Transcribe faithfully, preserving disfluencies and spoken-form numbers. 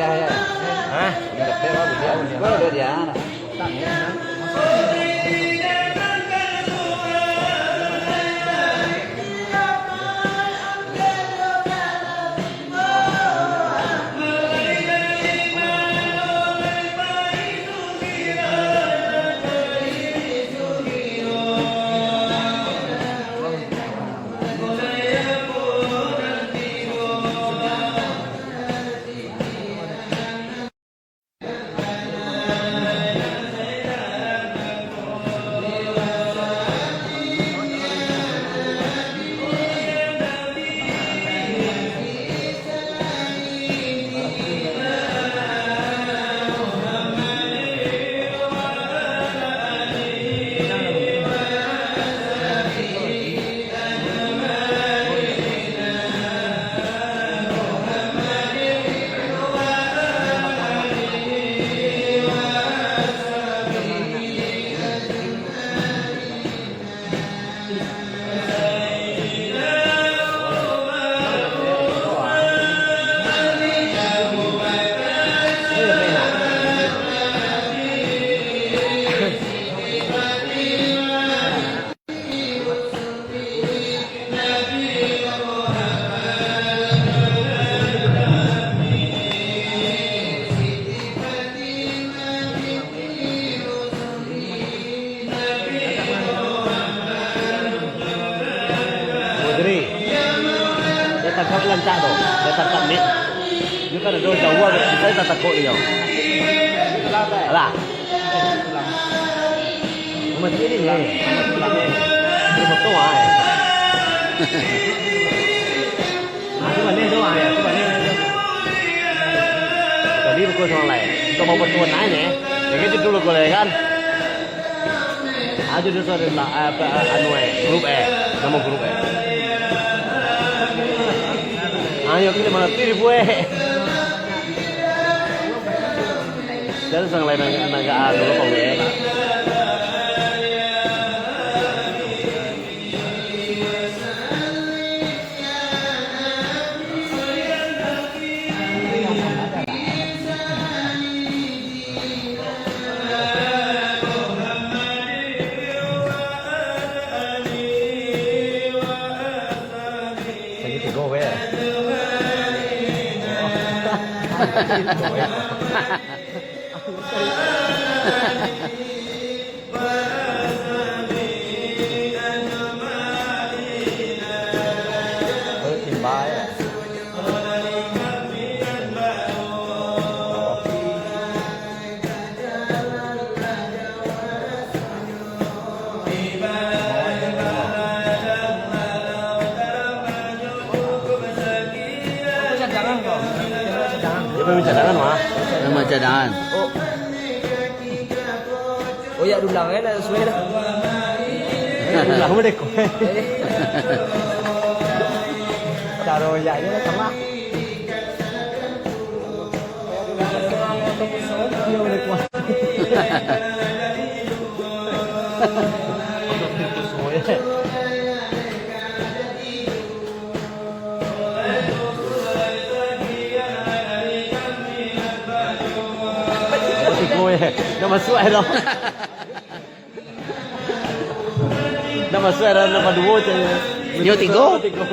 Hah? Mudri, dia tangkap lancak tu. Dia tangkap mik. Dia kan ada jauh, bisa dia tangkap dia. Alah. Mati ni. Dia potong ai. Aku balik tu ai, aku balik. Tadi pukul sembilan. Kau mau bertuan ai ni. Jadi dulu kau kan. Ajo doso adalah, eh, apa, eh, anu, eh, grup, eh, nama grup, eh. Ayo, kita mana tiri, buek. Jangan sang lain nang, nang, ah, dulu, Pak, buek. Sakik tigo, weh. Dia main cadangan, mah. Main cadangan. Oh. Oh, ya, dulang, eh, nak sesuai dah. Dulang mah dek ko. Caro ya, ya, sama. Dah masuk ai dah. Dah masuk ai dah, nambah duo cak. Nyo tigo? Tigo.